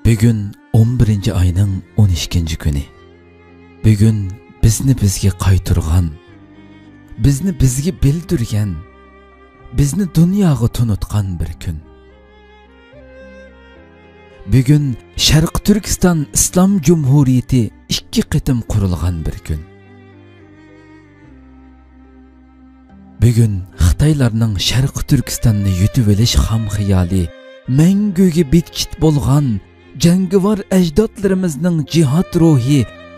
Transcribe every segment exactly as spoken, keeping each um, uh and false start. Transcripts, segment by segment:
بۈگۈن ئون بىرىنچى ئاينىڭ ئون ئىككىنچى كۈنى. بۈگۈن بىزنى بىزگە قايتۇرغان، بىزنى بىزگە بىلدۈرگەن، بىزنى دۇنياغا تونۇتقان بىر كۈن. بۈگۈن شەرقىي تۈركىستان ئىسلام جۇمھۇرىيىتى ئىككى قېتىم قۇرۇلغان بىر كۈن. بۈگۈن خىتايلارنىڭ شەرقىي تۈركىستاننى يۇتۇۋېلىش خام خىيالى، مەڭگۈگە بىتكىت بولغان جەڭگىۋار ئەجدادلىرىمىزنىڭ جىھاد روھى،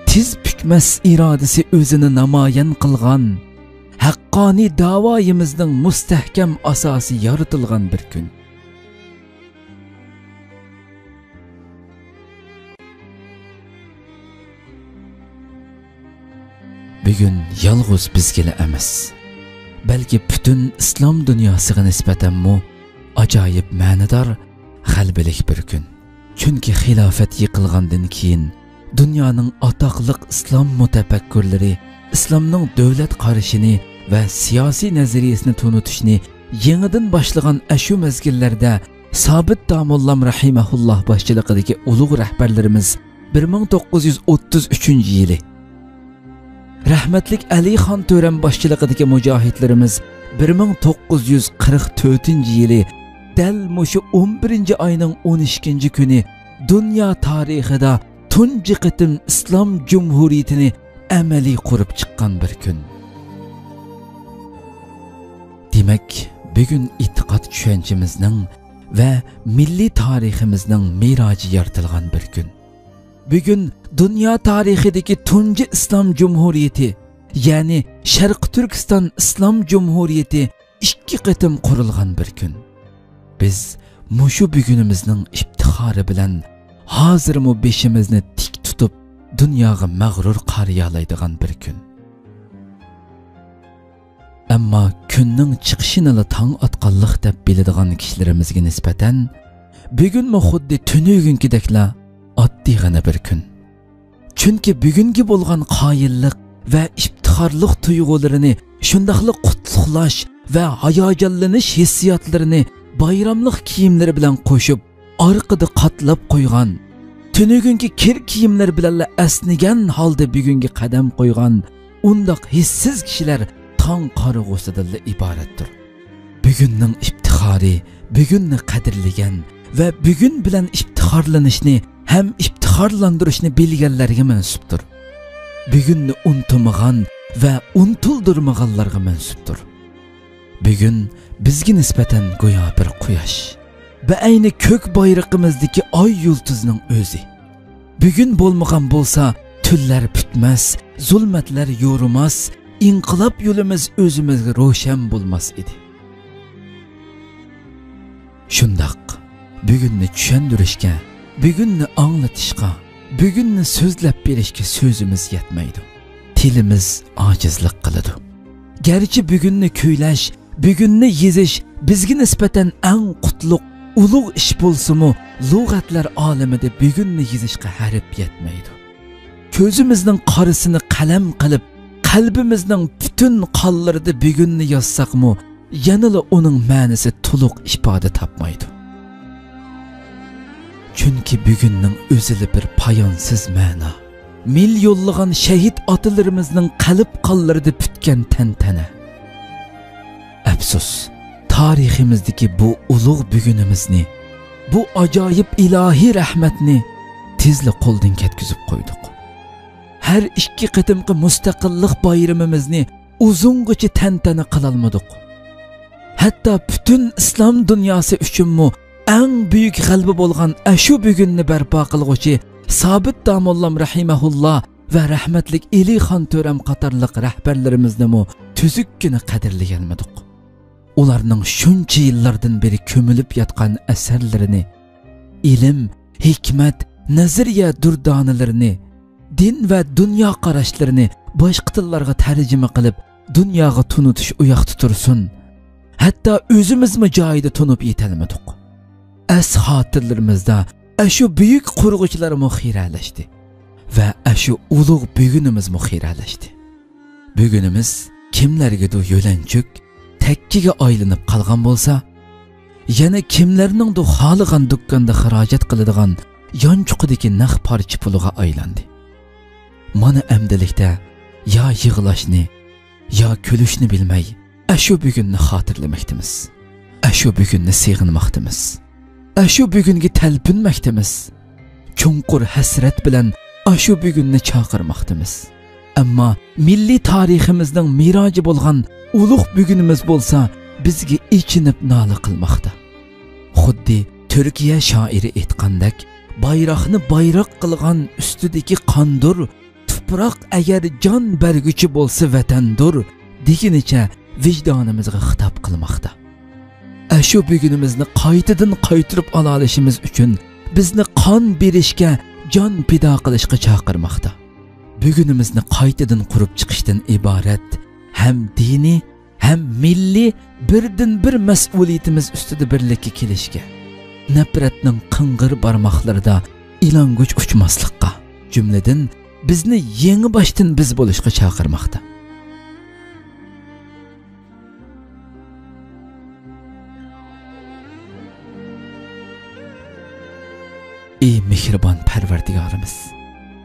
تىز پۈكمەس ئىرادىسى ئۆزىنى نامايان قىلغان، ھەققانىي داۋايىمىزنىڭ مۇستەھكەم ئاساسى يارىتىلغان بىر كۈن. بۈگۈن يالغۇز بىزگىلا ئەمەس، بەلكى پۈتۈن ئىسلام دۇنياسىغا نىسبەتەنمۇ ئاجايىپ مەنىدار، غەلىبىلىك بىر كۈن. چۈنكى خىلاپەت يىقىلغاندىن كېيىن، دۇنيانىڭ ئاتاقلىق ئىسلام مۇتەپەككۇرلىرى ئىسلامنىڭ دۆلەت قارىشىنى ۋە سىياسىي نەزەرىيىسىنى تونۇتۇشنى يېڭىدىن باشلىغان ئەشۇ مەزگىللەردە، سابىت داموللام رەھىمەھۇللاھ باشچىلىقىدىكى ئۇلۇغ رەھبەرلىرىمىز بىر مىڭ توققۇز يۈز ئوتتۇز ئۈچىنچى يىلى، رەھمەتلىك ئەلىخان تۆرەم باشچىلىقىدىكى مۇجاھىدلىرىمىز بىر مىڭ توققۇز يۈز قىرىق تۆتىنچى يىلى دەل مۇشۇ ئون بىرىنچى ئاينىڭ ئون ئىككىنچى كۈنى دۇنيا تارىخىدا تۇنجى قېتىم ئىسلام جۇمھۇرىيىتىنى ئەمەلىي قۇرۇپ چىققان بىر كۈن. دېمەك، بۈگۈن ئېتىقاد چۈشەنچىمىزنىڭ ۋە مىللىي تارىخىمىزنىڭ مىراجى يارىتىلغان بىر كۈن. بۈگۈن دۇنيا تارىخىدىكى تۇنجى ئىسلام جۇمھۇرىيىتى، يەنى شەرقىي تۈركىستان ئىسلام جۇمھۇرىيىتى ئىككى قېتىم قۇرۇلغان بىر كۈن. بىز مۇشۇ بۈگۈنىمىزنىڭ ئىپتىخارى بىلەن ھازىرمۇ بېشىمىزنى تىك تۇتۇپ، دۇنياغا مەغرۇر قارىيالايدىغان بىر كۈن. ئەمما كۈننىڭ چىقىشىنىلا تاڭ ئاتقانلىق دەپ بىلىدىغان كىشىلىرىمىزگە نىسبەتەن، بۈگۈنمۇ خۇددى تۈنۈگۈنكىدەكلا ئاددىيغىنە بىر كۈن. چۈنكى بۈگۈنگە بولغان قايىللىق ۋە ئىپتىخارلىق تۇيغۇلىرىنى، شۇنداقلا قۇتلۇقلاش ۋە ھاياجانلىنىش ھېسسىياتلىرىنى بايراملىق كىيىملىرى بىلەن قوشۇپ، ئارقىدا قاتلاپ قويغان، تۈنۈگۈنكى كىر كىيىملىرى بىلەنلا ئەسنىگەن ھالدا بۈگۈنگە قەدەم قويغان ئۇنداق ھېسسىز كىشىلەر تاڭ قارىغۇسىدىنلا ئىبارەتتۇر. بۈگۈننىڭ ئىپتىخارى، بۈگۈننى قەدىرلىگەن ۋە بۈگۈن بىلەن ئىپتىخارلىنىشنى ھەم ئىپتىخارلاندۇرۇشنى بىلگەنلەرگە مەنسۇپتۇر. بۈگۈننى ئۇنتۇمىغان ۋە ئۇنتۇلدۇرمىغانلارغا مەنسۇپتۇر. بۈگۈن بىزگە نىسبەتەن گويا بىر قۇياش، بەئەينى كۆك بايرىقىمىزدىكى ئاي يۇلتۇزنىڭ ئۆزى. بۈگۈن بولمىغان بولسا، تۈنلەر پۈتمەس، زۇلمەتلەر يورۇماس، ئىنقىلاب يولىمىز ئۆزىمىزگە روشەن بولماس ئىدى. شۇنداق، بۈگۈننى چۈشەندۈرۈشكە، بۈگۈننى ئاڭلىتىشقا، بۈگۈننى سۆزلەپ بېرىشكە سۆزىمىز يەتمەيدۇ. تىلىمىز ئاجىزلىق قىلىدۇ. گەرچە بۈگۈننى كۈيلەش، بۈگۈننى يېزىش بىزگە نىسبەتەن ئەڭ قۇتلۇق، ئۇلۇغ ئىش بولسىمۇ، لۇغەتلەر ئالىمىدە بۈگۈننى يېزىشقا ھەرپ يەتمەيدۇ. كۆزىمىزنىڭ قارىسىنى قەلەم قىلىپ، قەلبىمىزنىڭ پۈتۈن قانلىرىدا بۈگۈننى يازساقمۇ، يەنىلا ئۇنىڭ مەنىسى تولۇق ئىپادە تاپمايدۇ. چۈنكى بۈگۈننىڭ ئۆزىلا بىر پايانسىز مەنا. مىليونلىغان شەھىت ئاتىلىرىمىزنىڭ قەلب قانلىرىدا پۈتكەن تەنتەنە. ئەپسۇس، تارىخىمىزدىكى بۇ ئۇلۇغ بۈگۈنىمىزنى، بۇ ئاجايىپ ئىلاھىي رەھمەتنى تېزلا قولدىن كەتكۈزۈپ قويدۇق. ھەر ئىككى قېتىمقى مۇستەقىللىق بايرىمىمىزنى ئۇزۇنغىچە تەنتەنە قىلالمىدۇق. ھەتتا پۈتۈن ئىسلام دۇنياسى ئۈچۈنمۇ ئەڭ بۈيۈك غەلىبە بولغان ئەشۇ بۈگۈننى بەرپا قىلغۇچى سابىت داموللام رەھىمەھۇللا ۋە رەھمەتلىك ئېلىخان تۆرەم قاتارلىق رەھبەرلىرىمىزنىمۇ تۈزۈككىنە قەدىرلىيەلمىدۇق. ئۇلارنىڭ شۇنچە يىللاردىن بېرى كۆمۈلۈپ ياتقان ئەسەرلىرىنى، ئىلىم، ھېكمەت، نەزەرىيە دۇردانىلىرىنى، دىن ۋە دۇنيا قاراشلىرىنى باشقا تىللارغا تەرجىمە قىلىپ، دۇنياغا تونۇتۇش ئۇياقتا تۇرسۇن، ھەتتا ئۆزىمىزمۇ جايىدا تونۇپ يېتەلمىدۇق. ئەس-خاتىرىلىرىمىزدە ئەشۇ بۈيۈك قۇرغۇچىلارمۇ خىرەلەشتى ۋە ئەشۇ ئۇلۇغ بۈگۈنىمىزمۇ خىرەلەشتى. بۈگۈنىمىز كىملەرگىدۇ يۆلەنچۈك، تەككىگە ئايلىنىپ قالغان بولسا، يەنە كىملەرنىڭدۇ خالىغان دۇكاندا خىراجەت قىلىدىغان يانچۇقىدىكى نەق پارچە پۇلىغا ئايلاندى. مانا ئەمدىلىكتە يا يىغلاشنى، يا كۈلۈشنى بىلمەي، ئاشۇ بۈگۈننى خاتىرىلىمەكتىمىز. ئاشۇ بۈگۈننى سېغىنماقتىمىز. ئاشۇ بۈگۈنگە تەلپۈنمەكتىمىز. چوڭقۇر ھەسرەت بىلەن ئاشۇ بۈگۈننى چاقىرماقتىمىز. ئەمما مىللىي تارىخىمىزنىڭ مىراجى بولغان ئۇلۇغ بۈگۈنىمىز بولسا بىزگە ئېچىنىپ نالە قىلماقتا. خۇددى تۈركىيە شائىرى ئېيتقاندەك، بايراقنى بايراق قىلغان ئۈستىدىكى قاندۇر، تۇپراق ئەگەر جان بەرگۈچى بولسا ۋەتەندۇر، دېگىنىچە ۋىجدانىمىزغا خىتاب قىلماقتا. ئاشۇ بۈگۈنىمىزنى قايتىدىن قايتۇرۇپ ئالالىشىمىز ئۈچۈن بىزنى قان بېرىشكە، جان پىدا قىلىشقا چاقىرماقتا. بۈگۈنىمىزنى قايتىدىن قۇرۇپ چىقىشتىن ئىبارەت ھەم دىنىي، ھەم مىللىي بىردىنبىر مەسئۇلىيىتىمىز ئۈستىدە بىرلىككە كېلىشكە، نەپرەتنىڭ قىڭغىر بارماقلىرىدا ئىلانگۈچ ئۇچماسلىققا، جۈملىدىن بىزنى يېڭى باشتىن بىز بولۇشقا چاقىرماقتا. ئى مېھرىبان پەرۋەردىگارىمىز،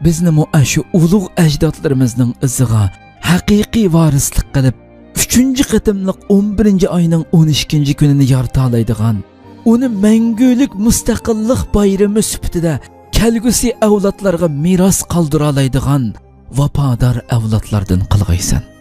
بىزنىمۇ ئاشۇ ئۇلۇغ ئەجدادلىرىمىزنىڭ ئىزىغا ھەقىقىي ۋارىسلىق قىلىپ، ئۈچىنچى قېتىملىق ئون بىرىنچى ئاينىڭ ئون ئىككىنچى كۈنىنى يارىتالايدىغان، ئۇنى مەڭگۈلۈك مۇستەقىللىق بايرىمى سۈپىتىدە كەلگۈسى ئەۋلادلارغا مىراس قالدۇرالايدىغان ۋاپادار ئەۋلادلاردىن قىلغايسەن.